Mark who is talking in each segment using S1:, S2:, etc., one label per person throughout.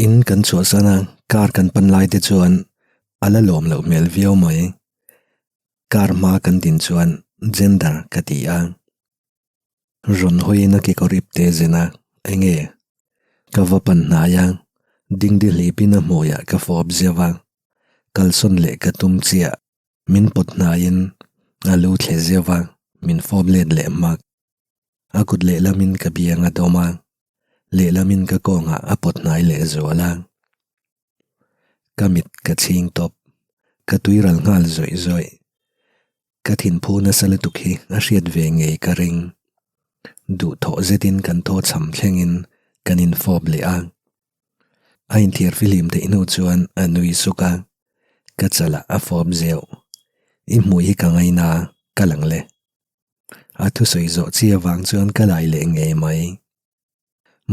S1: In kan chhuahsan a, car kan pan lai te chuan a la lawm loh hmel viau mai. Car hma kan din chuan gender ka ti a. Rawn hawiin a kekawr ip te zen a, enge? Ka va pan hnai a, dingdi hlipin a hmuiah ka fawp zeuh a, kalsawn leh ka tum chiah. Min pawt hnaiin a lu thle zeuh a, min fawp let leh hmak. A kut lehlamin ka biang a dawm a, lehlamin ka kawngah a pawt hnai leh zual a. Ka mit ka chhing tawp, ka tuiral nghal zawih zawih. Ka thinphu nasa lutuk hi a hriat ve ngei ka ring. Duhthawh zetin kan thaw cham thlengin kan infawp leh a. A inthiar fihlim theih hnu chuan a nui suk a, ka chalah a fawp zeuh. I hmuh hi ka ngaina, ka lang le. A thusawi zawh chi avang chuan ka lai leh ngei mai.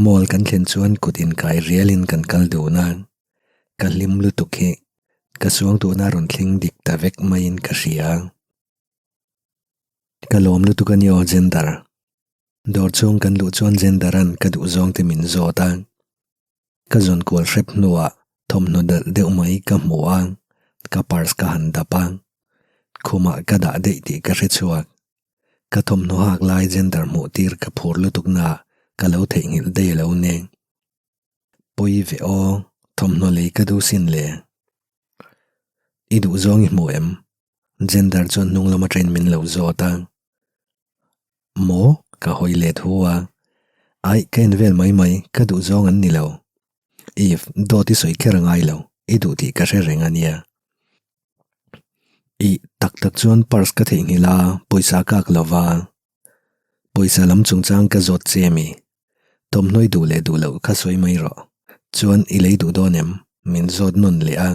S1: Mall kan thlen chuan kut inkai rialin kan kal dun a, ka hlim lutuk hi ka suangtuahna rawn thleng dik ta vek maiin ka hria. Ka lawm lutuk a ni aw Gender. Dawr chhung kan luh chuan Gender-a'n ka duh zawng te min zawt a. Ka zawn kual hrep hnuah thawmhnaw dalh deuh mai ka hmu a, ka purse ka han dap a. Khumah ka dah daih tih ka hre chhuak. Ka thawmhnaw hak lai gender hmuh tir ka phur lutuk naah ka lo theihnghilh daih lo ne. Pawi ve aw, thawmhnaw lei ka duh sin le. I duh zawng i hmu em? Gender chuan hnung lam atangin min lo zawt a. Maw? Ka hawi let hu a. Aih, ka en vel mai mai, ka duh zawng an ni lo. Eve, dawt i sawi kher a ngai lo, i duh tih ka hre reng a nia. Ih, tak tak chuan purse ka theihnghilh a, pawisa ka ak lo va. Pawisa lam chungchang ka zawt che mi. Thawmhnaw i duh leh duh loh kha sawi mai rawh. Chuan i lei duh dawn em? Min zawt nawn leh a.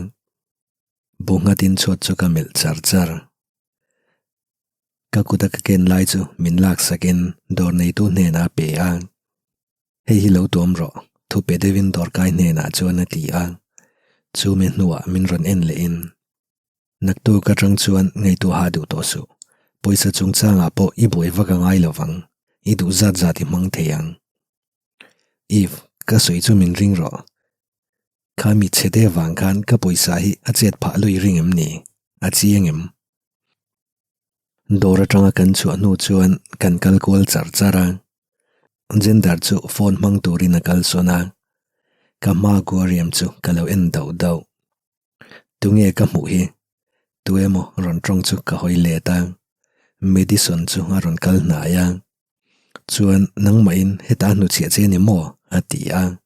S1: Bu nghatin chhuat chu ka melh char char. Ka kuta ka ken lai chu min laksakin dawr neitu hnenah a pe a. Hei hi lo tuam rawh, thu pe deuhin dawrkai hnenah chuan a ti a. Chumi hnuah min rawn en lehin, Naktuk atang chuan ngaihtuah ha duh tawh suh. Pawisa chungchangah pawh i buai vak a ngai lovang, i duh zat zat i hmang thei ang. Eve, ka sawi chu min ring rawh. Kha mi chhe te vang khan ka pawisa hi a chet phah lui ring em ni? A chiang em? Dawr atanga kan chhuah hnu chuan kan kal kual char char a. Gender chu phone hmang turin a kal sawn a. Ka hma aquarium chu ka lo en dauh dauh. Tunge ka hmuh hi? Tu emaw rawn tawng chu ka hawi let a. Madison chu a rawn kal hnai a. Chuan nangmahin heta a hnuchhiah che ni maw? a ti a.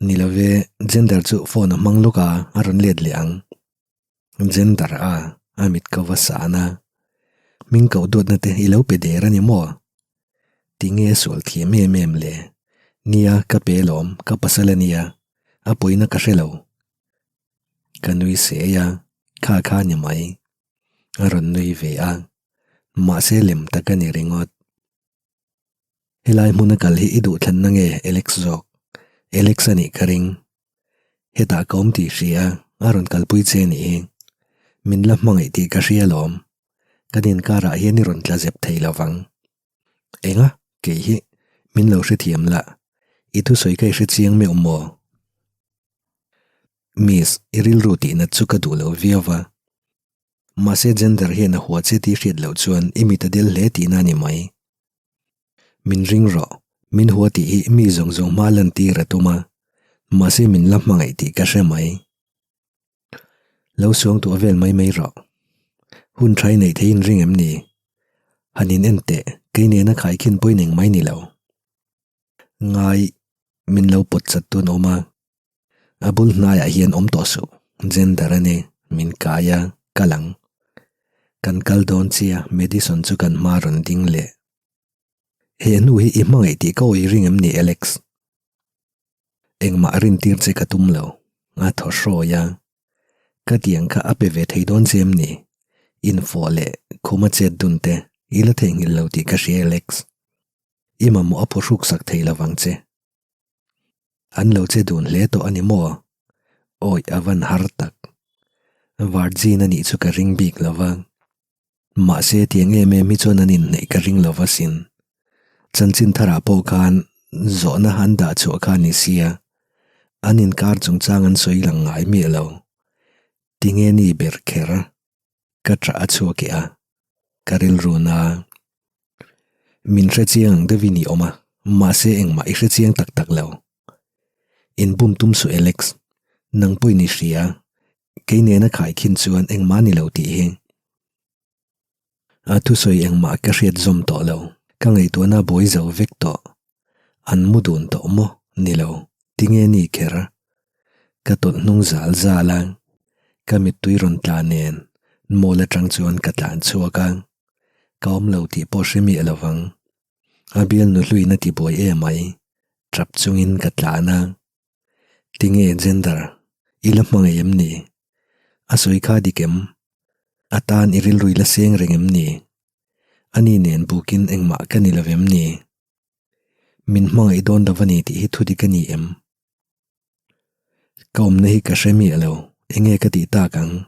S1: Ni love, Gender chu phone a hmang lawk a, a rawn let leh ang. Gender a, a mit ko va san a. Hming koh duatna te i lo pe der a ni maw? Tinge a sual thiam em em le? Nia, ka pe alawm, ka pasal a nia, a pawina ka hre lo. Ka nui sei a, kha kha ni mai. A rawn nui ve a, mahse lem tak a ni ringawt. Helai hmuna kal hi i duh thlanna nge Alex zawk? Alex a nih ka ring. Hetah ka awm tih hria, a rawn kalpui che a nih hi. Min la hmangaih tih ka hria alawm. Kan inkarah hian i rawn tla zep thei lo vang. Enga, kei hi min lo hrethiam la, i thusawi kha i hre chiang meuh maw? Miss, i rilru tih nat chu ka duh lo viau va. Mahse gender hian a hua che tih hriat loh chuan i mit a del hle tihna a ni mai. Min ring rawh, min hua tih hi mi zawng zawng hma lantir a tum a, mahse min la hmangaih tih ka hre mai. Lo suang tuah vel mai mai rawh. Hun tha i neih theihin ring em ni? Han in en teh, kei nena khaikhin pawhin eng mai ni lo. Ngai, min lo pawt chat tun awm a. A bul hnaiah hian awm tawh suh, gender a ni, min kai a, kal ang. Kan kal dawn chia, Madison chu kan hma rawn ding leh. He hnu hi i hmangaih tih ka awih ring em ni Alex? Engmah rintir che ka tum lo, a thaw hrawi a. Ka tiang kha a pe ve thei dawn che em ni? Infawh leh khuma chet dun te i la theihnghilh lo tih ka hria Alex. I mamawh a phuhruk sak thei lovang che. An lo che dun hle tawh a ni maw? Awi a van har tak. Virgin a nih chu ka ring bik lo va. Mahse tiang em em hi chuan an inhneih ka ring lo va sin. Chanchin tharah pawh khan zawhna an dah chhuah kha a ni sia. An inkar chungchang an sawi lang ngai miah lo. Tinge ni ber kher? Ka ṭah a chhuak eh a, ka rilru na. Min hre chiang ang deuhin i awm a, mahse engmah i hre chiang tak tak lo. Inbum tum suh Alex, nang pawhin i hria, kei nena khaikhin chuan engmah ni lo tih hi. A thusawi engmah ka hriat zawm tawh lo, ka ngaihtuahna a buai zo vek tawh. An mu dun tawh maw? Ni lo, tinge ni kher? Ka tawlh hnung zal zal a, ka mittui rawn tla nen mall atang chuan ka tlan chhuak a, ka awm lo tih pawh hre miah lo vang. A bialnu hluin a ti buai em mai, tap chungin ka tlan a. Tinge gender i la hmangaih em ni? A sawi kha dik em? A tan i rilru i la seng reng em ni? Ani nen bukin engmah ka ni lo em ni? Min hmangaih dawn lo a ni tih hi thu dik a ni em? Ka awmna hi ka hre miah lo, enge ka tih tak ang?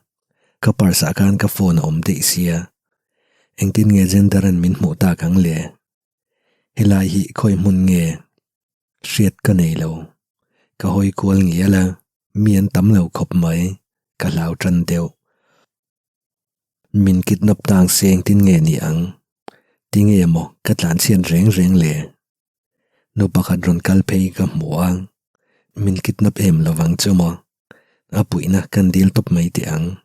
S1: Ka purse ah khan ka phone a awm daih sia. Engtin nge gender an min hmuh tak ang le? Helai hi khawi hmun nge? Hriat ka nei lo. Ka hawi kual ngial a, mi an tam lo khawp mai, ka hlau tan deuh. Min kidnap tang se engtin nge ni ang? Tinge maw ka tlanchhiat reng reng le? Nu pakhat rawn kal phei ka hmu a, min kidnap em lovang chu maw? A puihna kan dil tawp mai teh ang.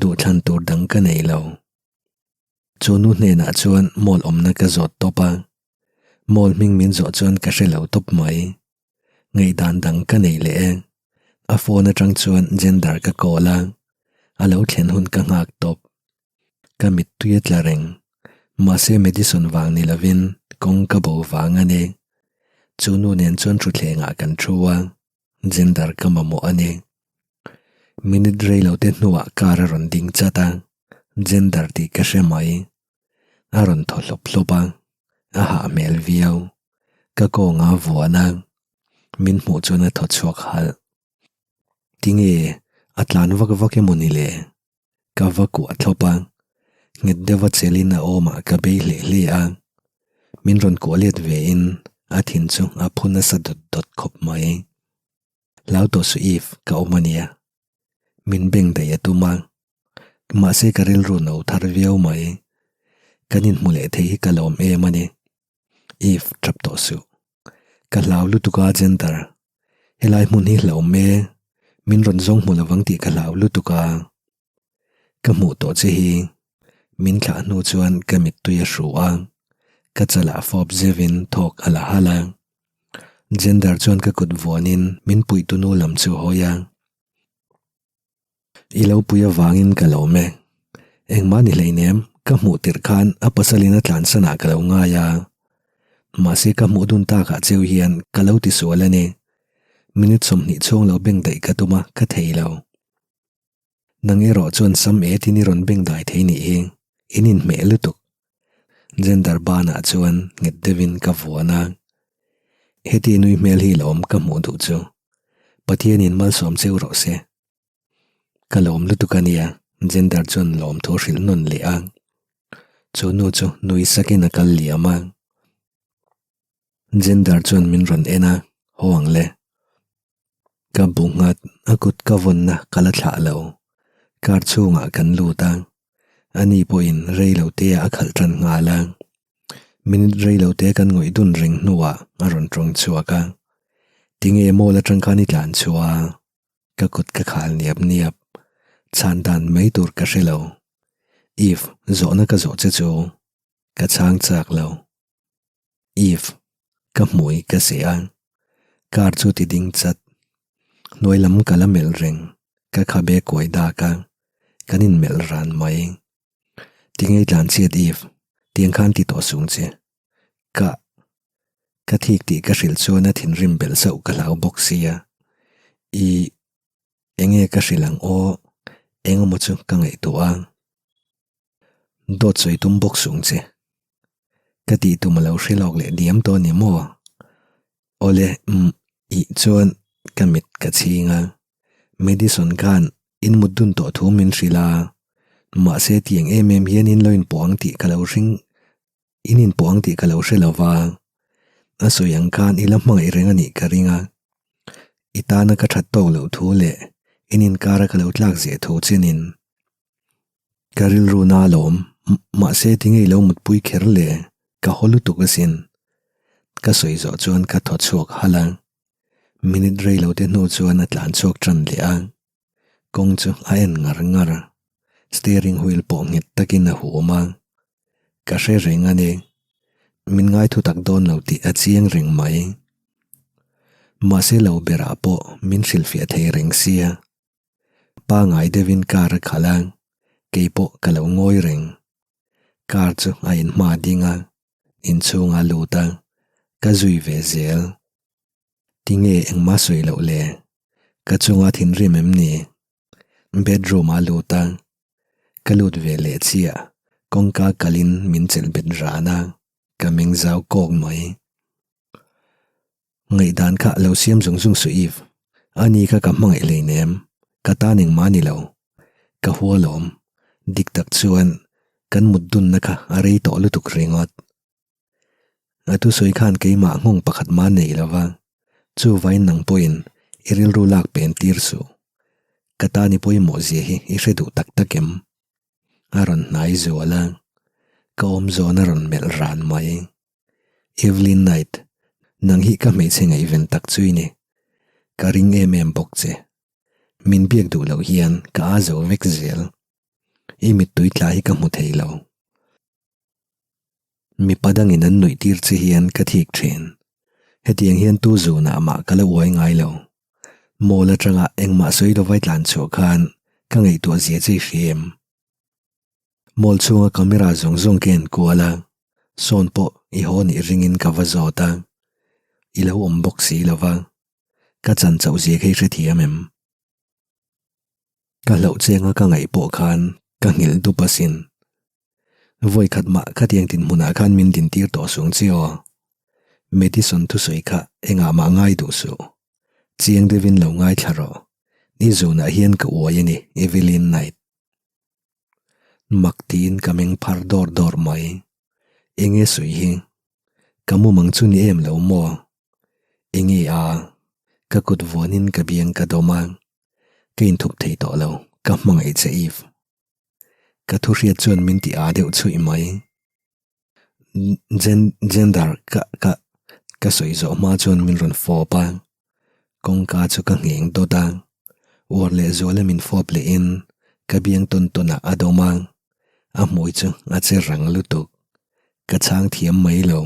S1: Duhthlan tur dang ka nei lo. Chu nu hnenah chuan mall awmna ka zawt tawp a, mall hming min zawh chuan ka hre lo tawp mai. Ngaihdan dang ka nei leh e. A phone atang chuan gender ka call a, a lo thlen hun ka nghak tawp. Ka mittui a tla reng. Mahse Madison vang ni lovin kawng ka bo vang a ni. Chu nu nen chuan thutthlengah kan thu a. Gender ka mamawh a ni. Minute rei lo te hnuah car a rawn ding chat a, gender tih ka hre mai. A rawn thaw hlawp hlawp a, a hah hmel viau. Ka kawnga vuan a, min hmuh chuan a thaw chhuak halh. Tinge a tlan vak vak emaw ni le? Ka va kuah thlawp a, nghet deuha chelin a awmah ka bei hle hle a. Min rawn kuah let vein a thin chu a phu nasa dawt dawt khawp mai. Hlau tawh suh Eve, ka awm a nia. Min beng daih a tum a, mahse ka rilru no thar viau mai. Kan inhmu leh thei hi ka lawm em a ni. Eve, tap tawh suh. Ka hlau lutuk a Gender. Helai hmun hi hlauhawm e, min rawn zawng hmu lovang tih ka hlau lutuk a. Ka hmuh tawh che hi min thlah hnu chuan ka mittui a hru a, ka chalah fawp zeuhin thawk a la halh a. Gender chuan ka kut vuanin min puihtunu lam chu hawi a. I lo pui avangin ka lawm e. Engmah ni hleinem, ka hmuh tirh khan a pasalin a tlansan ah ka lo ngai a. Mahse ka hmuh dun takah cheu hian ka lo tisual a ni. Minute 20 chhung lo beng daih ka tum a, ka thei lo. Nang erawh chuan sam e tin i rawn beng dai thei nih hi, in inhmeh lutuk. Gender banah chuan nghet deuhin ka vuan a. Heti nui hmel hi lawm ka hmuh duh chu. Pathianin malsawm cheu rawh se. Ka lawm lutuk a nia, Gender chuan lawm thu hrilh nawn leh a. Chu nu chu nui sakin a kal liam a. Gender chuan min rawn en a, haw ang le. Ka bu nghat, a kut ka vawnna ka la thlah lo. Car chhungah kan lut a, ani pawhin rei lo te ah a khalh tan nghal a. Minute rei lo te kan ngawih dun reng hnuah a rawn tawng chhuak a. Tinge mall atang khan i tlan chhuah a? Ka kut ka khal niap niap. Chhan dan mai tur ka hre lo. Eve, zawhna ka zawh che chu ka chhang chak lo. Eve, ka hmui ka seh a. Car chu ti ding chat. Hnuai lam ka la melh reng. Ka khabe kuai dak a. Kan inmelh ran mai. Tinge i tlan chhiat Eve, tiang khan ti tawh sung che. Ka. Ka thik tih ka hrilh chuan a thinrim belh sauh ka hlau bawk sia. I. Enge ka hrilh ang aw, engemaw chu ka ngaihtuah a. Dawt sawi tum bawk sung che. Ka tih tum a lo hre lawk leh diam tawh a ni maw? Awle, umm, ih chuan ka mit ka chhing a. Madison khan in mut dun tawh thu min hrilh a, mahse tiang em em hian in lo inpawh ang tih ka lo hring, in inpawh ang tih ka lo hre lo va. A sawi ang khan i la hmangaih reng a nih ka ring a. I tana ka that tawk loh thu leh in inkara ka lo tlak zeh thu chenin ka rilru na alawm, mahse tinge i lo mutpui kher le, ka haw lutuk asin. Ka sawi zawh chuan ka thaw chhuak halh a, minute rei lo te hnu chuan a tlan chhuak tan leh a, kawng chu a en ngar ngar a, steering wheel pawh nghet takin a huam a, ka hre reng a ni. Min ngai thu tak dawn lo tih a chiang reng mai. Mahse lo berah pawh min hrilhfiah thei reng sia. Pangai deuhin car a khalh a, kei pawh ka lo ngawi reng. Car chu a inhma ding a, inchhung a lut a, ka zui ve zel. Tinge engmah sawi loh le? Ka chunga thinrim em ni? Bedroom a lut a, ka lut ve leh chiah, kawngka kalin min chelh bet ran a, ka meng zau kawk mai. Ngaihdan kha lo siam zung zung suh Eve, ani kha ka hmangaih hleinem, ka tan engmah a ni lo. Ka hua lawm, dik tak chuan kan mut dunna kha a rei tawh lutuk ringawt. A thusawi khan keimah nghawng pakhat mah nei lo va, chuvain nang pawhin i rilru lak pen tir suh. Ka tan i pawimawh zia hi i hre duh tak tak em? A rawn hnai zual a, ka awm zawn a rawn melh ran mai. Evelyn Knight, nang hi ka hmeichhe ngaihven tak chu i ni. Ka ring em em bawk che. Min biak duh loh hian ka â zo vek zel. I mittui tla hi ka hmu thei lo. Mipa dangin an nuih tir che hian ka thik thin. Hetiang hian tu zunah mah ka la uai ngai lo. Mall atanga engmah sawi lovai tlan chhuah khan ka ngaihtuah zia che i hria em? Mall chhunga camera zawng zawng ka en kual a, sawn pawh i haw nih ringin ka va zawt a, i lo awm bawk si lo va, ka chan chauh zia kha i hrethiam em? Ka hlauh chianga ka ngaih pawh khan ka nghilh dup asin. Vawi khat mah khatiang dinhmunah khan min dintir tawh sung chi aw. Madison thusawi kha engah mah ngai duh suh. Chiang deuhin lo ngaithla rawh. Ni zunah hian ka uai a ni, Evelyn Knight. Mak tiin ka meng phar dawr dawr mai. Enge sawi hi? Ka mumang chu ni em lo maw? Enge a? Ka kut vuanin ka biang ka dawm a. Ka inthup thei tawh lo, ka hmangaih che Eve. Ka thu hriat chuan min ti â deuh chhuih mai. Gen gender ka ka ka sawi zawh hma chuan min rawn fawp a, kawngka chu ka ngheng dawt a, uar leh zuala min fawp lehin ka biang tawn tawnah a dawm a, a hmui chu a che rang lutuk. Ka chhang thiam mai lo.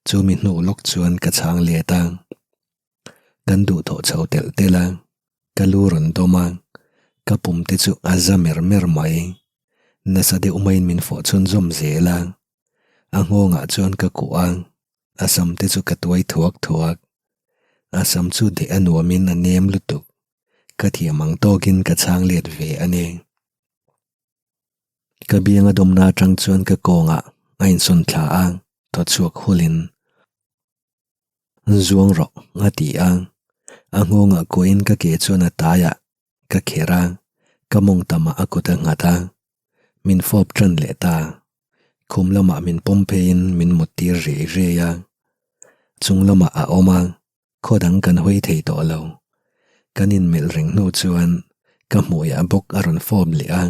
S1: Chumi hnu lawk chuan ka chhang let a. Kan duhthawh chho telh telh a, ka lu rawn dawm a, ka pum te chu a za mer mer mai. Nasa deuh maiin min fawh chhunzawm zel a, a nghawngah chuan ka kuh a, a sam te chu ka tuai thuak thuak. A sam chu deh a nuamin a nem lutuk, ka thiam ang tawkin ka chhang let ve a ni. Ka biang a dawmna atang chuan ka kawngah a insawn thla a, thaw chhuak hulin. Zuang rawh, a ti a. A nghawngah kuahin ka ke chuan a taiah ka kher a, ka mawng tamah a kut a nghat a. Min fawp tan leh ta. Khum lamah min pawm pheiin min mut tir riai riai a. Chung lamah a awm a, khaw dang kan hawi thei tawh lo. Kan inmelh reng hnu chuan ka hmuiah bawk a rawn fawp leh a,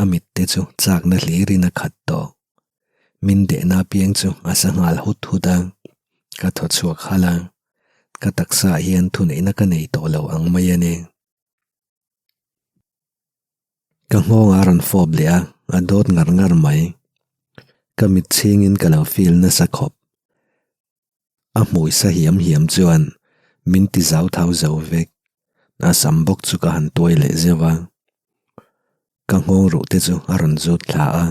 S1: a mitte chu chakna hlirin a khat tawh. Min dehna apiang chu a sa nghal hut hut a, ka thaw chhuak halh a, ka taksa ah hian thuneihna ka nei tawh lo ang mai a ni. Ka nghawng a rawn fawp leh a, a dawt ngar ngar mai. Ka mit chhingin ka lo feel nasa khawp. A hmui sa hiam hiam chuan min ti zau thau zo vek. A sam bawk chu ka han tuai leh zeuh a. Ka nghawng ruh te chu a rawn zut thla a,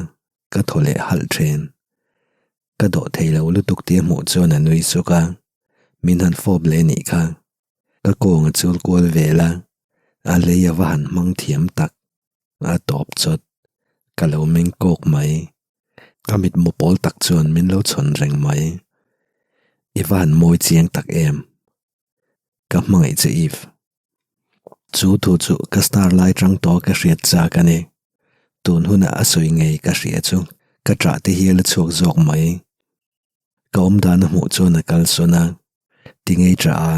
S1: ka thaw leh halh thin. Ka dawh thei lo lutuk tih a hmuh chuan a nui suk a, min han fawp leh nih kha. Ka kawng a chul kual vel a, a lei a va han hmang thiam tak. A tawp chawt. Ka lo meng kawk mai. A mitmu pawl tak chuan min lo chhawn reng mai. I va han mawi chiang tak em? Ka hmangaih che Eve. Chu thu chu ka star lai tang tawh ka hriat chak a ni. Tun hunah a sawi ngei ka hria chu ka ṭah te hial a chhuak zawk mai. Ka awm dan a hmuh chuan a kal sawn a, ti ngei ṭah a.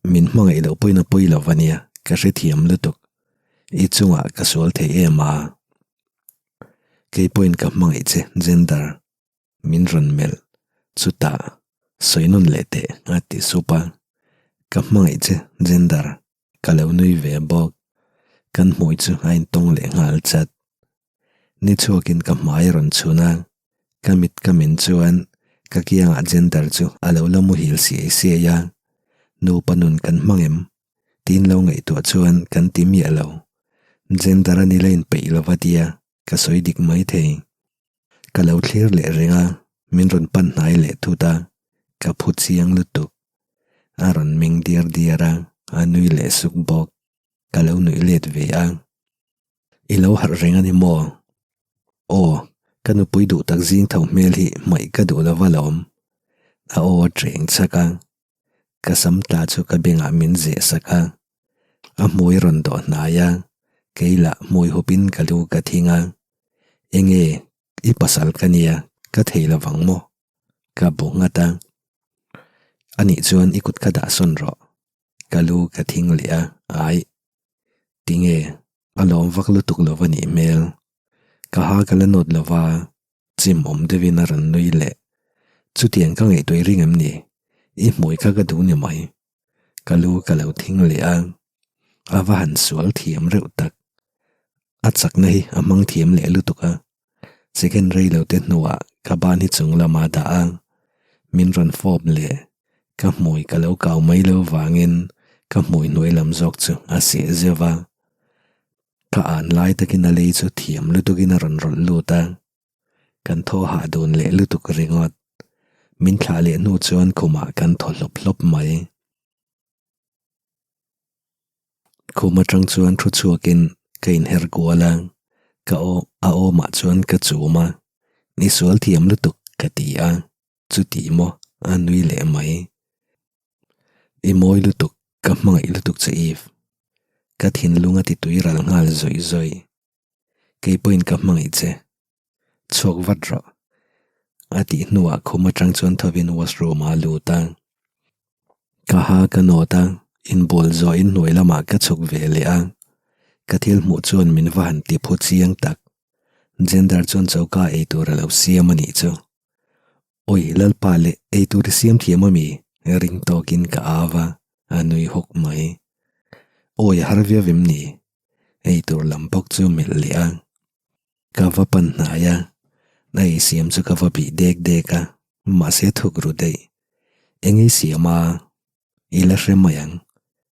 S1: Min hmangaih loh pawhin a pawi lo a nia, ka hrethiam lutuk. I chungah ka sual thei em a? Kei pawhin ka hmangaih che, Gender. Min rawn melh. Chutah, sawi nawn leh teh a ti sup a. Ka hmangaih che, Gender. Ka lo nui ve bawk. Kan hmui chu a intawng leh nghal chat. Ni chhuakin ka hmai a rawn chhun a, ka mit ka men chuan ka kiangah Gender chu a lo la muhil siai siai a, Nupa nun kan hmang em? Tiin lo ngaihtuah chuan kan ti miah lo. Gender a ni la inpeih lo va tia ka sawi dik mai thei. Ka lo thlir leh reng a, min rawn pan hnai leh thut a, ka phu chiang lutuk. A rawn meng diar diar a, a nui leh suk bawk. Ka lo nuih let ve a. I lo harh reng a ni maw? Aw, ka nupui duh tak zing tho hmel hi hmaih ka duh lova lawm. A aw a cheng chak a, ka sam tla chu ka bengah min zeh sak a. A hmui rawn dawh hnai a, kei lah hmui hupin ka lu ka thing a. Enge, i pasal ka nia, ka thei lovang maw? Ka bu nghat a. Anih chuan i kut kha dah sawn rawh. Ka lu ka thing leh a, aih. Tinge, a lawm vak lutuk lo a nih hmel. Ka ha ka la nawt lo va, chim awm deuhin a rawn nui leh. Chutiang ka ngaihtuah i ring em ni? I hmui kha ka duh ni mai. Ka lu ka lo thing leh a, a va han sual thiam reuh tak. A chakna hi a hmang thiam leh lutuk a. Second rei lo te hnuah ka ban hi chung lama dah a, min rawn fawp leh ka hmui ka lo kau mai lo vangin ka hmui hnuai lam zawk chu a seh zeuh a. Ka an lai takin a lei chu thiam lutukin a rawn rawlh lut a, kan thaw hah dun leh lutuk ringawt. Min thlah leh hnu chuan khumah kan thaw hlawp hlawp mai. Khum atang chuan thu chhuakin ka inher kual a, ka aw a awmah chuan ka chum a, Ni sual thiam lutuk ka ti a, chuti maw a nui leh mai. I mawi lutuk, ka hmangaih lutuk che Eve. Ka thinlung a ti tui ral nghal zawih zawih. Kei pawhin ka hmangaih che. Chhuak vat rawh. A tih hnuah khum atang chuan thovin washroom ah a lut a. Ka ha ka nawt a, inbual zawh in hnuai lamah ka chhuk ve leh a. Ka thil hmuh chuan min va han ti phu chiang tak. Gender chuan choka ei tur a lo siam a nih chu. Awi Lalpa leh ei tur i siam thiam a mi? Ring tawkin ka au a, a nui hawk mai. Awi a har viau em ni? Ei tur lam bawk chu melh leh a. Ka va pan hnai a, a ei siam chu ka va bih dek dek a, mahse thuk ru daih. Eng ei siam a? I la hre mai ang,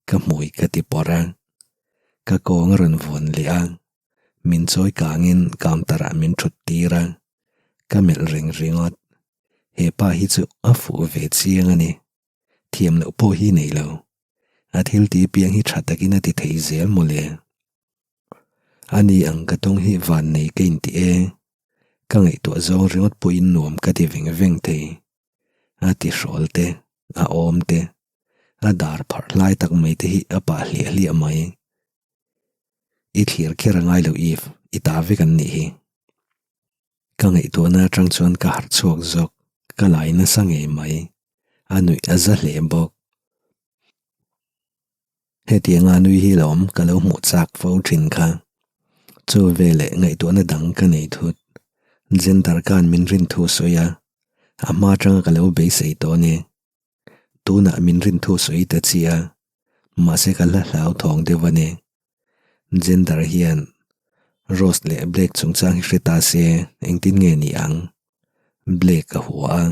S1: ka hmui ka ti pawrh a. Ka kawng a rawn vawn leh a, min chawi kangin counter ah min thut tir a, ka melh reng ringawt. He pa hi chu a fuh ve chiang a ni. Thiam loh pawh hi nei lo. A thil ti piang hi tha takin a ti thei zel mawle. A ni ang ka tawng hi van nei ka inti e. Ka ngaihtuah zawng ringawt pawhin nuam ka ti veng veng thei. A ti hrawl te, a awm te, a dar pharh hlai tak mai te hi a pah hliah hliah mai. I thlir kher a ngai lo Eve, i ta vek an nih hi. Ka ngaihtuahna atang chuan ka harh chhuak zawk, ka lai nasa ngei mai. A nuih a za hle bawk. Hetianga nui hi lawm ka lo hmuh chak fo thin kha. Chu veleh ngaihtuahna dang ka nei thut. Gender khan min rin thu sawi a, a hma atanga ka lo beisei tawh a ni. Tunah min rin thu sawi ta chi a, mahse ka hla hlau thawng deuh a ni. Gender hian Rose leh Blake chungchang hi hre ta se engtin nge ni ang? Blake a hua a,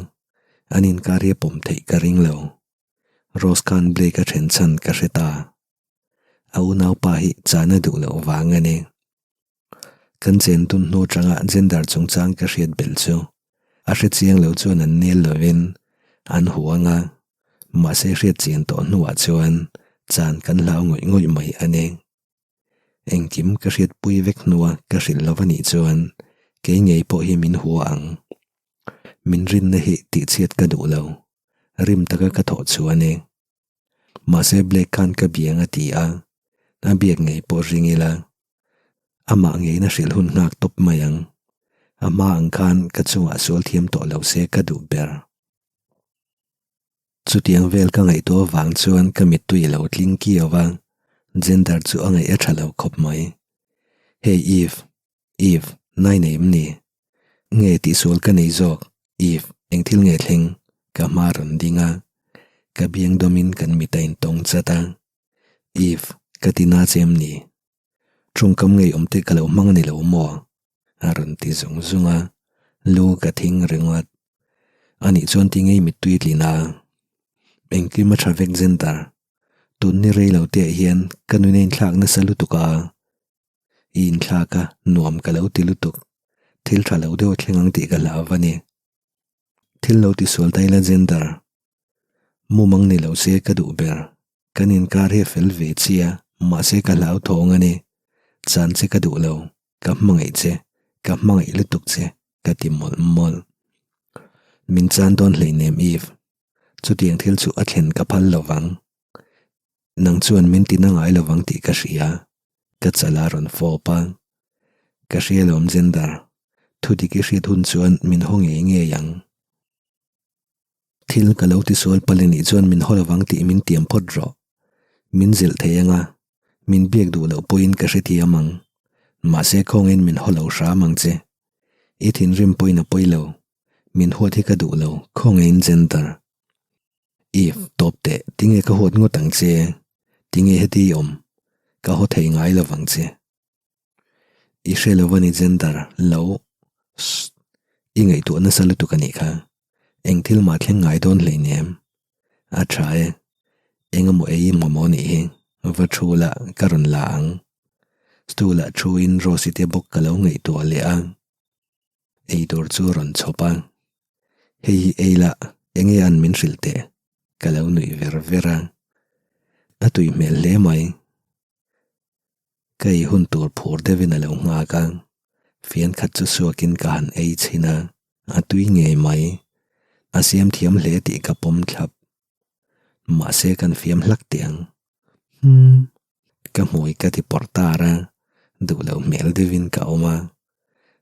S1: an inkar hi a pawm theih ka ring lo. Rose khan Blake a then chhan ka hre ta. A unaupa hi chana duh loh vang a ni. Kan chen tun hnu atanga gender chungchang ka hriat belh chu a hre chiang lo chuan an nel lovin an hu ang a, mahse hriat chian tawh hnuah chuan chan kan hlau ngawih ngawih mai a ni. Engkim ka hriatpui vek hnua ka hrilh lo anih chuan kei ngei pawh hi min hua ang. Min rinna hi tihchhiat ka duh lo, rim taka ka thawh chu a ni. Mahse Blake khan ka biang a ti a, a biak ngei pawh ring ila. Amah ngeina hrilh hun nghak tawp mai ang. A hma ang khan ka chungah sual thiam tawh lo se ka duh ber. Chutiang vel ka ngaihtuah vang chuan ka mittui a lo tling kiau a, Gender chu a ngaih a tha lo khawp mai. Hey Eve, Eve, nai nei em ni? Nge tihsual ka nei zawk, Eve, eng thil nge thleng? Ka hma rawn ding a, ka biang dawmin kan mit a intawng chat a. Eve, ka ti na che em ni? Tawngkam ngeiawm te ka lo hmang a ni lo maw? A rawn ti zung zung a, lu ka thing ringawt. Anih chuan ti ngei mittui tlin a. Engkim a tha vek Zender. Tun ni rei lo te ah hian ka nun a inthlak nasa lutuk a. I inthlak a, nuam ka lo ti lutuk. Thil tha lo deuh a thleng ang tih ka hlau a ni. Thil lo tisual ta ila Zender. Mumang ni lo se ka duh ber. Kan inkar hi a fel ve chia, mahse ka hlauthawng a ni. Chan che ka duh lo, ka hmangaih che, ka hmangaih lutuk che, ka ti mawlh mawlh. Min chan dawn hleinem Eve, chutiang thil chu a thlen ka phal lo vang. Nang chuan min ti na ngai lo vang tih ka hria, ka chal a rawn fawp a. Ka hria lawm Gender, thudik i hriat hun chuan min haw ngei ngei ang. Thil ka lo tisual palh anih chuan min haw lovang tih min tiam phawt rawh. Min zilh thei anga, min biak duh loh pawhin ka hrethiam ang. Mahse khawngin min haw lo hram ang che. I thinrim pawhin a pawi lo. Min huat hi ka duh lo, khawngaihin Gender. If, tawp teh, tinge ka huat ngawt ang che? Tinge heti i awm? Ka haw thei ngai lovang che. I hre lo a ni Gender, lo. Sst. I ngaihtuah nasa lutuk a nih kha. Eng thil mah thleng ngai dawn hleinem. A tha e. Eng emaw ei mamawh nih hi. Va thu la, ka rawn la ang. Stool ah thu in Rose-i te bawk ka lo ngaihtuah leh a. Ei tur chu a rawn chhawp a. Hei hi ei la, enge an min hrilh teh? Ka lo nuih ver ver a. A tui hmel hle mai. Ka ei hun tur phur deuhin a lo nghak a, fian khat chu suakin ka han ei chhin a, a tui ngei mai. A siam thiam hle tih ka pawm thlap. Mahse kan fiam hlak teh ang. Humm. Ka hmui ka ti pawrh tar a, duh loh hmel deuhin ka awm a.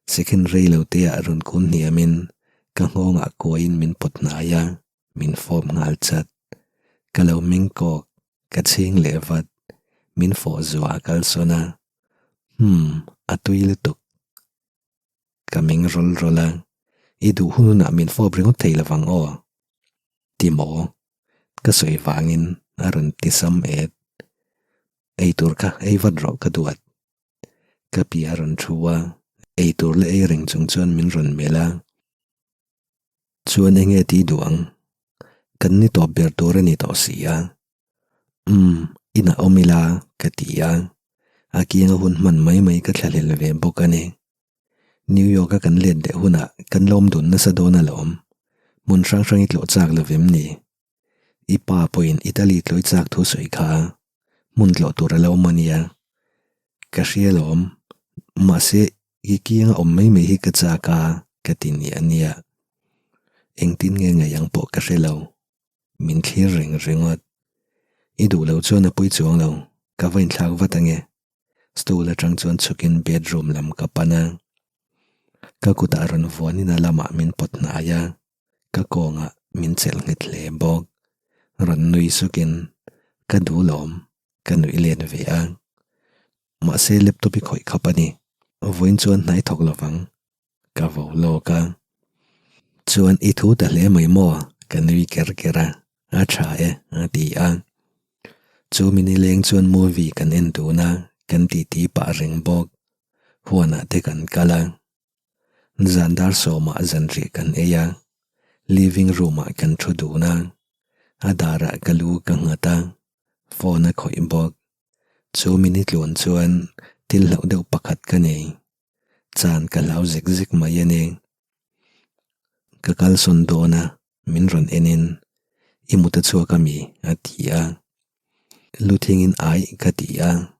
S1: Second rei lo te ah rawn kun hniamin ka nghawngah kuaiin min pawt hnai a, min fawp nghal chat. Ka lo meng kawk. Ka chhing leh vat, min fawh zuah a kal sawn a, Humm, a tui lutuk. Ka meng rawl rawl a, I duh hun hunah min fawp ringawt thei lovang aw. Ti maw? Ka sawi vangin a rawn ti sam et. Ei tur kha ei vat rawh ka duat. Ka pi a rawn thu a, ei tur la ei reng chung chuan min rawn melh a. Chuan enge tih duh ang? Kan ni tawp ber tur a ni tawh si a. Umm, inah awm ila ka ti a. A kianga hun hman mai mai ka thlahlel ve bawk a ni. New York a kan let leh hunah kan lawm dun nasa dawn alawm. Hmun hrang hrang i tlawh chak lo vem ni? I pa pawhin Italy tlawi chak thu sawi kha hmun tlawh tur a lo awm a nia. Ka hria alawm. Mahse, i kianga awm mai mai hi ka chak a, ka ti niah niah. Engtin nge ngaih ang pawh ka hre lo. Min thlir reng ringawt. I duh lo chuan a pui chuang lo, ka va inthlak vat ange. Stool atang chuan chhukin bedroom lam ka pan a. Ka kutah rawn vuanin a lamah min pawt hnai a. Ka kawngah min chelh nghet hle bawk. Rawn nui sukin ka duh lawm, ka nuih let ve a. Mahse laptop i khawih khap a ni. Vawiin chuan hnai thawk lovang. Ka vo lawk a. Chuan i thu ta hle mai maw? Ka nui ker ker a. A tha e, a ti a. Chu mi nileng chuan movie kan en dun a, kan titi pah reng bawk. Huanah te kan kal a. Zan dar sawmah zanriah kan ei a, living room ah kan thu dun a, a darah ka lu ka nghat a, phone a khawih bawk. Chu mi ni tluan chuan thil hlauh deuh pakhat ka nei. Chan ka hlau zek zek mai a ni. Ka kalsawn dawn a, min rawn en in, I mut a chhuak a mi? a ti a. Lu thingin ai ka ti a,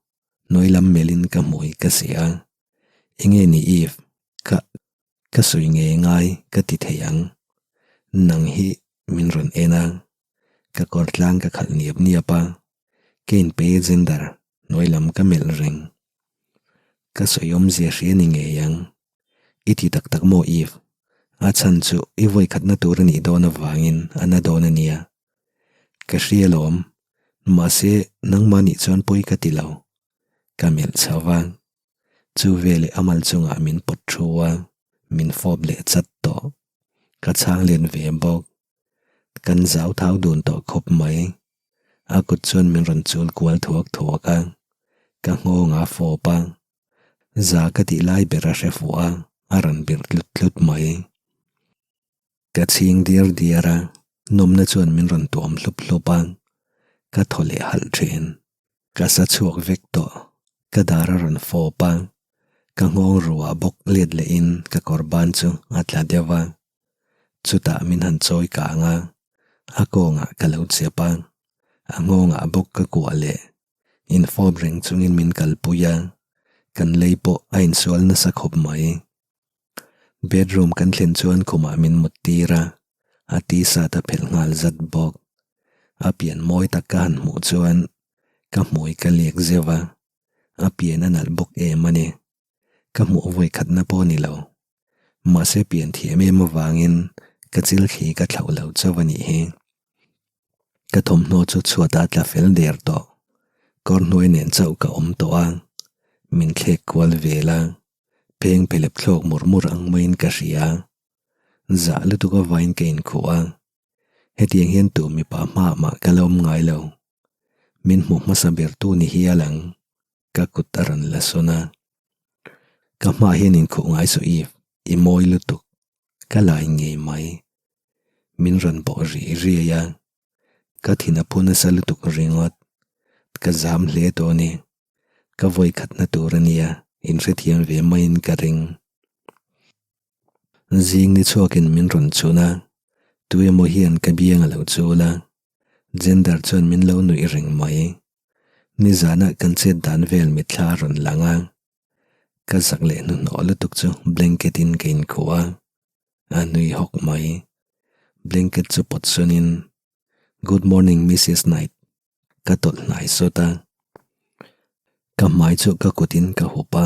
S1: hnuai lam melhin ka hmui ka seh a. Enge ni Eve, ka ka sawi ngei ngai ka ti thei ang. Nang hi min rawn en a, ka kawr tlang ka khalh niap niap a, ka inpe gender hnuai lam ka melh reng. Ka sawi awmzia hria ni ngei ang. I ti tak tak maw Eve? A chhan chu i vawikhatna tur a nih dawn avangin a na dawn a nia. Ka hria lawm. Mahse, nangmah nih chuan pawi ka ti lo. Ka melh chho va. Chu veleh a mal chungah min pawt thu a, min fawp leh chat tawh. Ka chhang len ve bawk. Kan zau thau dun tawh khawp mai. A kut chuan min rawn chul kual thuak thuak a, ka nghawng a fawp a. Za ka tih lai ber a hre fuh a, a rawn birh tlut tlut mai. Ka chhing diar diar a, nawmna chuan min rawn tuam hlup hlup a, ka thaw leh halh thin. Ka sa chhuak vek tawh, ka dar a rawn fawp a, ka nghawng ruah bawk let lehin ka kawr ban chu a tla deuh a. Chutah min han chawi kang a, a kawngah ka lo chep a, a nghawngah bawk ka kuah leh. Infawp reng chungin min kalpui a, kan lei pawh a insual nasa khawp mai. Bedroom kan thlen chuan khumah min mut tir a, a t-shirt a phelh nghal zat bawk. A pian mawi tak ka han hmuh chuan ka hmui ka liak zeuh a, a pian a nalh bawk em a ni. Ka hmuh vawi khatna pawh a ni lo. Mahse pian thiam em avangin ka chil khi ka thlauh lo chauh a nih hi. Ka thawmhnaw chu chhuatah a tla fel der tawh. Kawr hnuai nen chauh ka awm tawh a, min thlek kual vel a. Pheng phelep thlawk mur mur ang maiin ka hria. Zah lutuk avain ka inkhuh a. Hetiang hian tu mipa hmaah mah ka la awm ngai lo. Min hmu hmasa ber tu ni hial ang. Ka kut a rawn la sawn a. Ka hmaah hian inkhuh ngai suh Eve, i mawi lutuk. Ka lai ngei mai. Min rawn bawh ri riai a. Ka thin a phu nasa lutuk ringawt. Ka zam hle tawh a ni. Ka vawi khatna tur a nia, inhrethiam ve maiin ka ring. Zing ni chhuakin min rawn chhun a, tu emaw hian ka biang a lo chul a, Gender chuan min lo nuih reng mai. Nizanah kan chet dan vel mitthla a rawn lang a, ka zak leh hnuhnawh lutuk chu blanket in ka inkhuh a, a nui hawk mai. Blanket chu pawt sunin, Good morning Missus Knight. Ka tawlh hnai sawt a, ka hmai chu ka kutin ka hup a,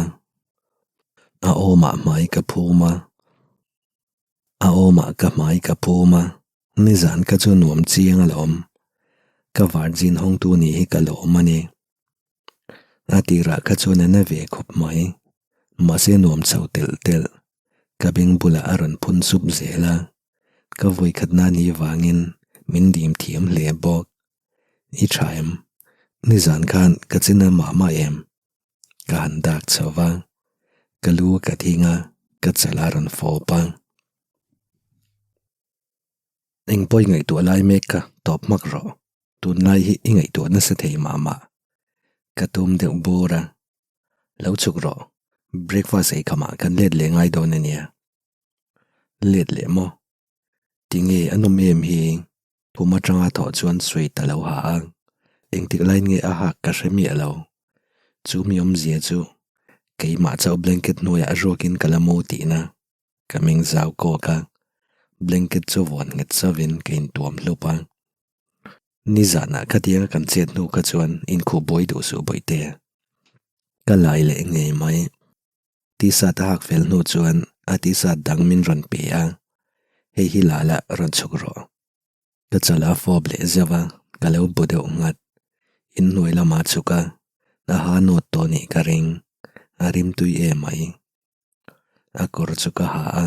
S1: a awmah hmai ka phum a, a awmah ka hmai ka phum a, nizan ka chu nuam chiang alawm, ka virgin hawngtu nih hi ka lawm a ni. A tirah kha chuan a na ve khawp mai, mahse nuam chho telh telh, ka beng bulah a rawn phun sup zel a, ka vawikhatna ni vangin min dim thiam hle bawk. I tha em? Nizan khan ka china mah mah em? Ka han dak chho va, ka lu ka thing a, ka chal a rawn fawp a. Eng pawh i ngaihtuah lai mek kha tawp hmak rawh, tunlai hi i ngaihtuah nasa thei mah mah. Ka tum deuh bur a, lo chhuk rawh, breakfast ei khamah kan let leh ngai dawn a nia. Let leh maw? Tinge a nawm em hi? Khum atanga thawh chuan sawi ta lo ha a, engtik laiin nge a hak ka hre miah lo. Chu mi awmzia chu keimah chauh blanket hnuaiah ruakin ka la mu tihna ka meng zau kawk a, blanket chu vuan nghet sauvin ka intuam hlup a. Nizanah khatianga kan chet hnu kha chuan inkhuh buai duh suh bawihte. Ka lai leh ngei mai. T-shirt a hak fel hnu chuan a T-shirt dang min rawn pe a, hei hi la la rawn chhuk rawh. Ka chal a fawp leh zeuh a, ka lo bu deuh nghat. Inhnuai lamah chhuk a, a ha nawt tawh nih ka ring, a rim tui em mai. A kawr chu ka ha a,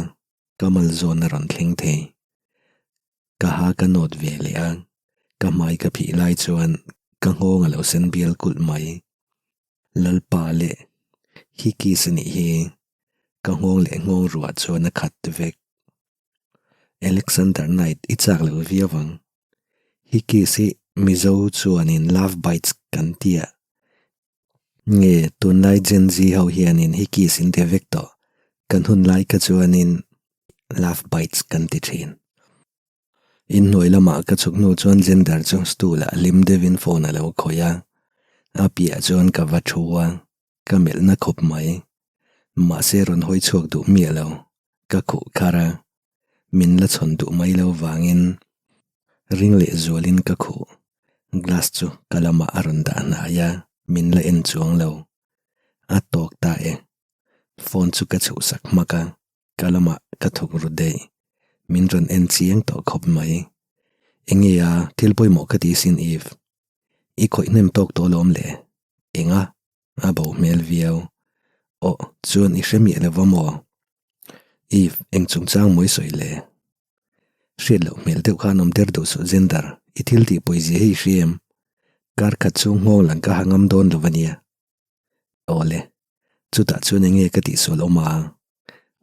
S1: ka mal zawn a rawn thleng thei. Ka ha ka nawt ve leh a, ka hmai ka phih lai chuan ka nghawng a lo sen bial kulh mai. Lalpa leh hi kiss a nih hi, ka nghawng leh nghawng ruah chuan a khat vek. Alexander Knight i chak lo viau ang. Hi kiss hi Mizo chuanin love bites kan ti a. Nge tunlai Gen Z ho hianin hi kiss in ti vek tawh, kan hunlai kha chuanin love bites kan ti thin. Inhnuai lamah ka chhuk hnu chuan Gender chu stool ah hlim deuhin phone a lo khawih a, a piah chuan ka va thu a, ka melhna khawp mai. Mahse rawn hawi chhuak duh miah lo, ka khuh khar a, min la chhawn duh mai lo vangin ring leh zualin ka khuh. Glass chu ka lamah a rawn dah hnai a, min la en chuang lo. A tawk ta e. Phone chu ka chhuhsak hmak a. Ka lamah ka thawk ru daih. Min rawn en chiang tawh khawp mai. Enge a, thil pawimawh ka ti sin Eve. I khawih hnem tawk tawh alawm le. Enga? A bo hmel viau. Aw, chuan i hre miah lo va maw? Eve, eng chungchang maw i sawi le? Hriat loh hmel deuh khan awm der duh suh Zender, i thil tih pawizia hi i hria em? Kar khat chhung nghawng lang ka ha ngam dawn lo ania. Aw le, chutah chuan enge ka tihsual awm a?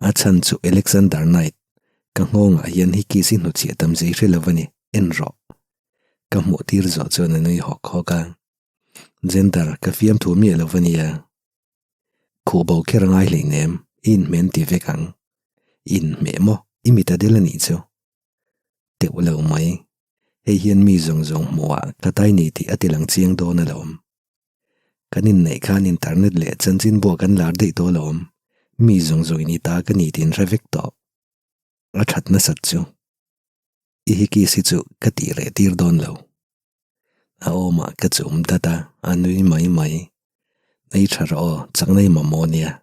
S1: A chhan chu Alexander Knight, ka nghawngah hian hi kiss i hnuchhiah tam zia i hre lo a ni, en rawh. Ka hmuh tir zawh chuan a nui hawk hawk a. Zender, ka fiamthu miah lo ania. Khuh bo kher a ngai hleinem, i inhmeh an ti vek ang. I inhmeh maw? I mit a del a nih chu. Teuh lo mai. Hei hian mi zawng zawng hmuhah ka tai nei tih a ti lang chiang dawn alawm. Kan inneih khan internet leh chanchinbua kan lar daih tawh alawm. Mi zawng zawngin i ta ka ni tih an hre vek tawh. A that nasat chu. I hikis hi chu ka tih reh tir dawn lo. A awmah ka chum dat a, a nui mai mai. Ei tha rawh aw, chakna i mamawh nia.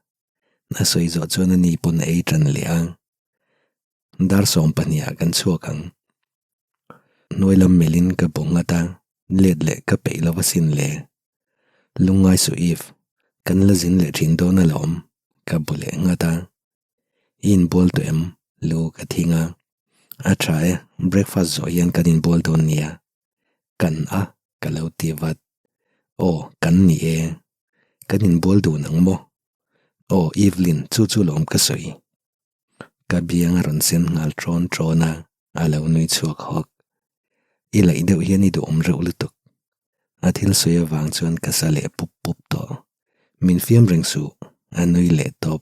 S1: A sawi zawh chuan a ni pawn a ei tan leh a. Dar 12 ah kan chhuak ang. Hnuai lam melhin ka bu nghat a, let leh ka peih lo asin le. Lungngai suh Eve, kan la zin leh thin dawn alawm, ka bu leh nghat a. I inbual tawh em? Lu ka thing a. A tha e, breakfast zawh hian kan inbual dawn nia. Kan a, ka lo ti vat. Aw, kan ni e. Kan inbual dun ang maw? Aw, Evelyn, chu chu lawm ka sawi. Ka biang a rawn sen nghal ṭawn ṭawn a, a lo nui chhuak hawk. I laih deuh hian i duhawm reuh lutuk. A thil sawi avang chuan ka sa leh pup pup tawh. Min fiam reng suh, a nui leh tawp.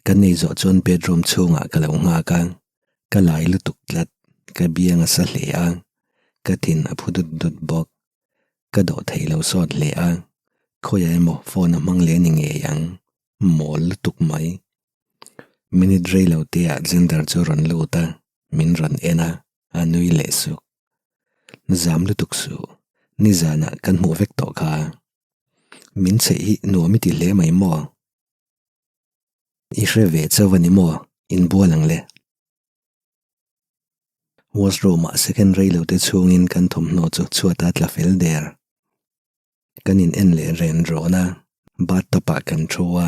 S1: Ka nei zawh chuan bedroom chhungah ka lo nghak a, ka lai lutuk tlat, ka biang a sa hle a, ka thin a phu dut dut bawk. Ka dawh thei lo sawt hle a, khawiah emaw phone a hmang leh a ni ngei ang, mawl lutuk mai. Minute rei lo te ah Xander chu a rawn lut a, min rawn en a, a nui leh suk. Zam lutuk suh, nizanah kan hmuh vek tawh kha. Min chheih hi nuam i ti hle mai maw? I hre ve chauh a ni maw? Inbual ang le. Washroom ah second rei lo te chhungin kan thawmhnaw chu chhuat a tla fel der. Kan in en leh ren rawn a, bathtub ah kan thu a,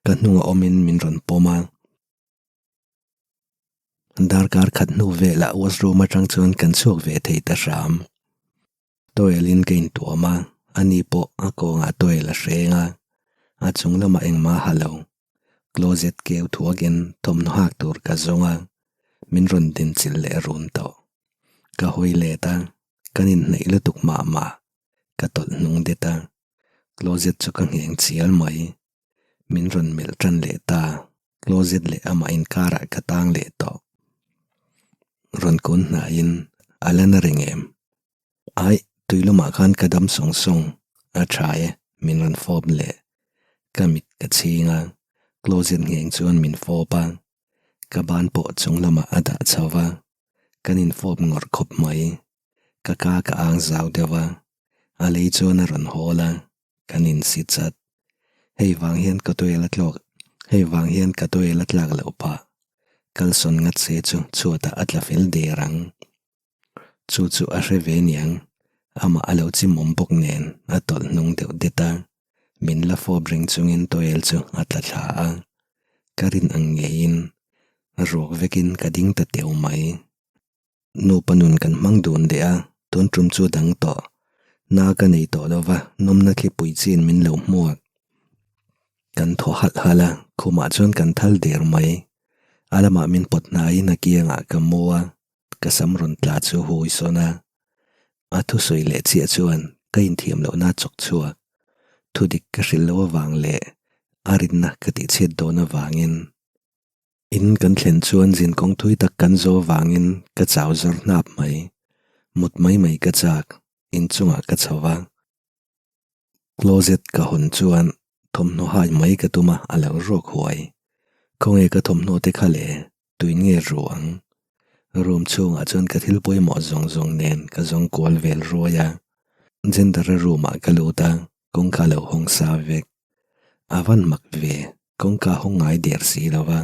S1: ka hnungah awmin min rawn pawm a. Darkar khat hnu velah washroom atang chuan kan chhuak ve thei ta hram. Towel in ka intuam a, ani pawh a kawngah towel a hreng a, a chung lamah engmah a ha lo. Closet keu thuakin thawmhnaw hak tur ka zawng a, min rawn dinchilh leh run tawh. Ka hawi let a, kan inhnaih lutuk mah mah. Ka tawlh hnung det a, closet chu ka ngheng chial mai. Min rawn melh tan leh ta, closet leh amah inkarah ka tang leh tawh. Rawn kun hnaiin a la na reng em? Aih, tuilumah khan ka dam sawng sawng, a tha e, min rawn fawp leh. Ka mit ka chhing a, closet ngheng chuan min fawp a, ka ban pawh chung lamah a dah chho va, kan infawp ngawrh khawp mai. Ka ka ka ang zau deuh a, a lei chuan a rawn hawl a, kan insi chat. Hei vang hian ka tuel a tlawk, hei vang hian ka tuel a tlak loh phah. Kalsawn ngat se chu chhuatah a tla fel der ang. Chu chu a hre ve niang, amah a lo chimawm bawk nen a tawlh hnung deuh det a, min la fawp reng chungin tuel chu a tla thla a. Ka rin ang ngeiin ruak vekin ka ding ta teuh mai. Nupa nun kan hmang dun leh a, tun tum chu dang tawh. Na ka nei tawh lo va, nawmna thlipui chin min lo hmuak. Kan thaw halh halh a, khumah chuan kan thal der mai. A lamah min pawt hnaiin a kiangah ka mu a, ka sam rawn tla chu hui sawn a. A thusawi leh chiah chuan ka inthiam lohna chawk chhuak. Thudik ka hrilh loh avang leh a rinna ka tihchhiat dawn avangin. In kan thlen chuan zinkawng thui tak kan zo avangin ka chau zawr hnap mai. Mut mai mai ka chak, inchungah ka chho va. Closet ka hawn chuan thawmhnaw hai mai ka tum a, a lo ruak huai. Khawnge ka thawmhnaw te kha le, tuin nge ru ang? Room chhungah chuan ka thil pawimawh zawng zawng nen ka zawng kual vel ruai a. Gender-a room-ah ka lut a, kawngka lo hawng sa vek. A van mak ve, kawngka hawng ngai der si lo va.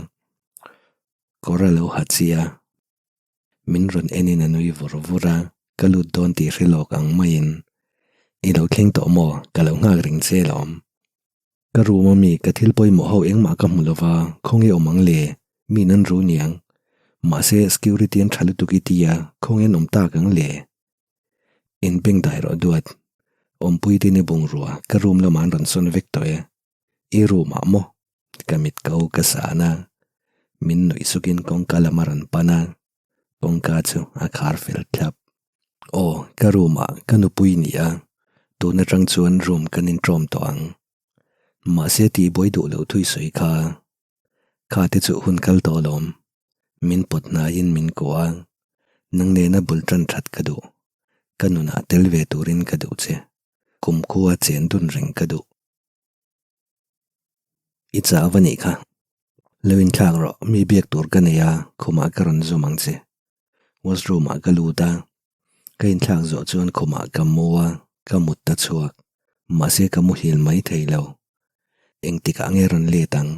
S1: Kawr a lo ha chi a. Min rawn enin a nui vur vur a, ka lut dawn tih hre lawk ang maiin, I lo thleng tawh maw? Ka lo nghak reng che alawm. Ka room a mi ka thil pawimawh ho engmah ka hmu lova, khawnge awm ang le? Mi nan ru niang. Mahse, security an tha lutuk i ti a, khawnge an awm tak ang le? In beng dai rawh duat. Awmpui te ni bungrua, ka room lamah an rawn sawn vek tawh e. I room ah maw? Ka mit ko ka san a, min nuih sukin kawngka lam a rawn pan a, kawngka chu a khar fel thlap. Aw, ka room ah ka nupui ni a, tun atang chuan room kan inṭawm tawh ang. Mahse tihbuai duh loh thui sawi kha, kha te chu hun kal tawh alawm. Min pawt hnaiin min kuah a, nang nena bul tan that ka duh. Ka nunah tel ve turin ka duh che. Kumkhua chen dun reng ka duh. I chau a nih kha. Lo inthlak rawh, mi biak tur ka nei a, khumah ka rawn zum ang che. Washroom ah ka lut a, ka inthlak zawh chuan khumah ka mu a, ka mut ta chhuak. Mahse ka muhil mai thei lo. Engtikah nge rawn let ang?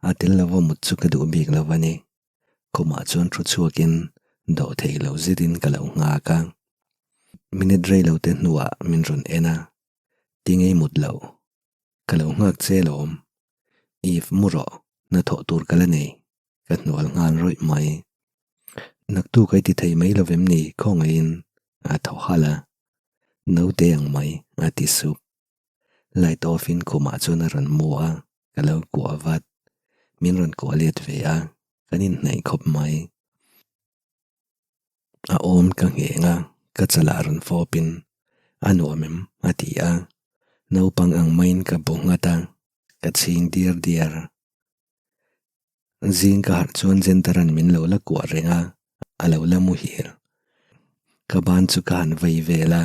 S1: A tel lova mut chu ka duh bik lo a ni. Khumah chuan thu chhuakin dawh thei lo zetin ka lo nghak a. Minute rei lo te hnuah min rawn en a. Ti ngei mut lo. Ka lo nghak che alawm. Eve mu rawh, hnathawh tur ka la nei. Ka hnual nghal rawih mai. Naktuk a i ti thei mai lo vem ni khawngaihin a thaw halh a. Naute ang mai a ti sup. Light off in khumah chuan a rawn mu a, ka lo kuah vat. Min rawn kuah let ve a, kan inhnaih khawp mai. A awm ka ngheng a, ka chalah rawn fawpin, A nuam em? a ti a. Naupang ang maiin ka bu nghat a, ka chhing diar diar. Zing ka harh chuan Jentara'n min lo la kuah reng a, a lo la muhil. Ka ban chu ka han vei vel a,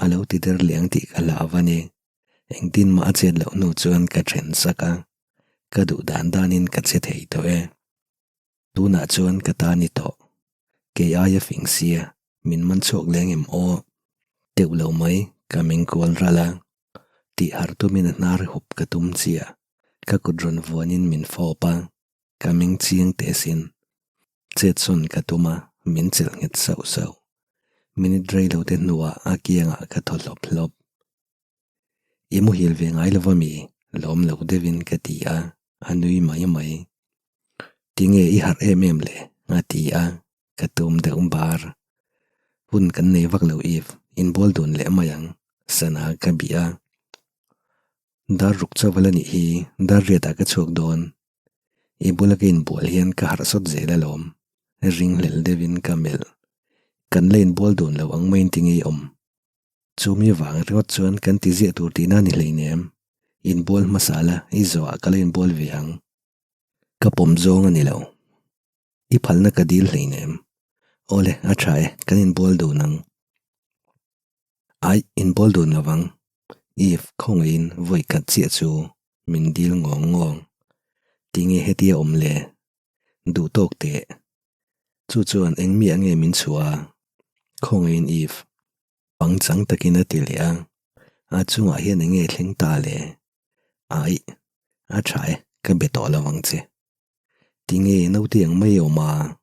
S1: a lo ti der leh ang tih ka hlau a ni. Engtin mah a chet loh hnu chuan ka then sak a, ka duh dan danin ka che thei tawh e. Tunah chuan ka ta ni tawh. Kei aia fing sia, min man chhuak leng em aw? Teuh lo mai, ka meng kual ral a. Tih harh tumin a hnar hup ka tum chiah. Ka kut rawn vuanin min fawp a, ka meng chiang teh sin. Chet sawn ka tum a, min chelh nghet sauh sauh. Minute rei lo te hnuah a kiangah ka thaw hlawp hlawp. I muhil ve ngai lova mi? Lawm lo deuhin ka ti a, a nui mai mai. Tinge i harh em em le? a ti a, ka tum deuh bar. Hun kan nei vak lo Eve, inbual dun leh mai ang, sana ka bih a. Dar ruk chauh a la nih hi, dar riatah ka chhuak dawn. I bula ka inbual hian ka harh sawt zel alawm, ringhlel deuhin ka melh. Kan la inbual dun lo ang maiin tinge i awm? Chumi vang ringawt chuan kan ti ziah tur tihna a ni hleinem. Inbual hmasa la, i zawhah ka la inbual ve ang. Ka pawm zawng a ni lo. I phalna ka dil hleinem. Awle, a tha e, kan inbual dun ang. Aih, inbual dun lo vang. Eve, khawngaihin vawi khat chiah chu min dil ngawng ngawng. Tinge hetia awm le? Duh tawk teh. Chu chuan eng miah nge min chhuah a? Khawngaihin Eve. Pangchang takin a ti leh a. A chungah hian eng nge thleng ta le? Aih, a tha e, ka be tawh lo ang che. Tinge naute ang mai awm a?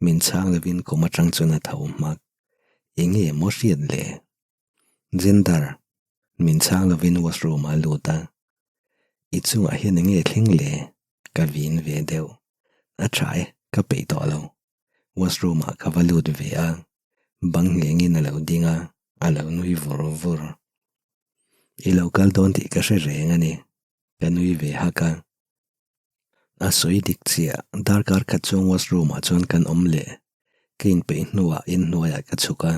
S1: Min chhang lovin kum atang chuan a tho hmak. Eng nge maw hriat le? Gender, min chhang lovin washroom ah a lut a. I chungah hian eng nge thleng le? Ka vin ve deuh. A tha e, ka peih tawh lo. Washroom ah ka va lut ve a, bang nghengin a lo ding a, a lo nui vur vur. I lo kal dawn tih ka hre reng a ni, ka nui ve hak a. A sawi dik chiah, darkar khat chuang washroom ah chuan kan awm leh. Ka inpeih hnuah inhnuaiah ka chhuk a,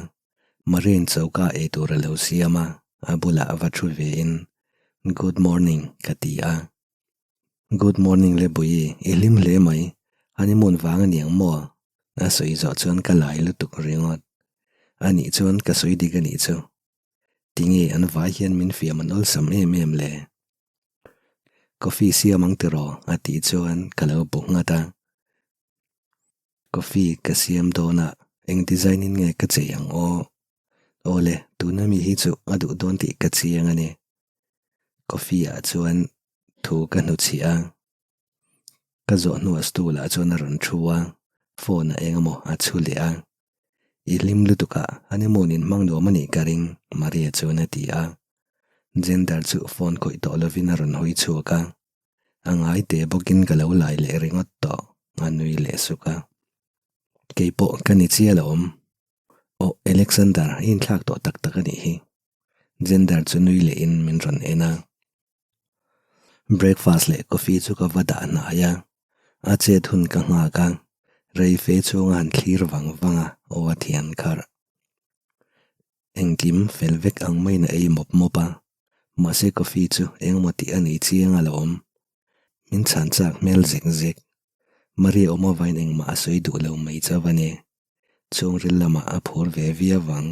S1: Marine choka ei tur a lo siam a, a bulah va thu vein, Good morning ka ti a. Good morning le Bui, i hlim hle mai. Honeymoon vang a niang maw? A sawi zawh chuan ka lai lutuk ringawt. A nih chuan ka sawi dik a nih chu. Tinge an vai hian min fiam an awlsam em em le? Coffee siam ang tiraw? a tih chuan ka lo bu nghat a. Coffee ka siam dawn a, eng design in nge ka chei ang aw? Awle, tuna mi hi chu a duh dawn tih ka chiang a ni. Coffee ah chuan thu ka hnuchhiah a, ka zawh hnuah stool ah chuan a rawn thu a. Phone a eng emaw a chhu leh a. I hlim lutuk a, honeymoon in hmang nuam a nih ka ring, Maria chuan a ti a. Gender chu phone khawih tawh lovin a rawn hawi chhuak a. A ngai te bawkin ka lo lai leh ringawt tawh, a nui leh suk a. Kei pawh ka ni chiah lo awm. Aw Alexander, i inthlak tawh tak tak a nih hi. Gender chu nui lehin min rawn en a. Breakfast leh coffee chu ka va dah hnai a, a chet hun ka nghak a, rei fe chhunga han thlir vang vang a, aw a thian kharh. Engkim fel vek ang maiin a ei mawp mawp a, mahse coffee chu engemaw tih a nei chiang alawm. Min chhan chak hmel zek zek. Maria awm avain engmah a sawi duh lo mai chauh a ni. Chhungril lamah a phur ve viau ang.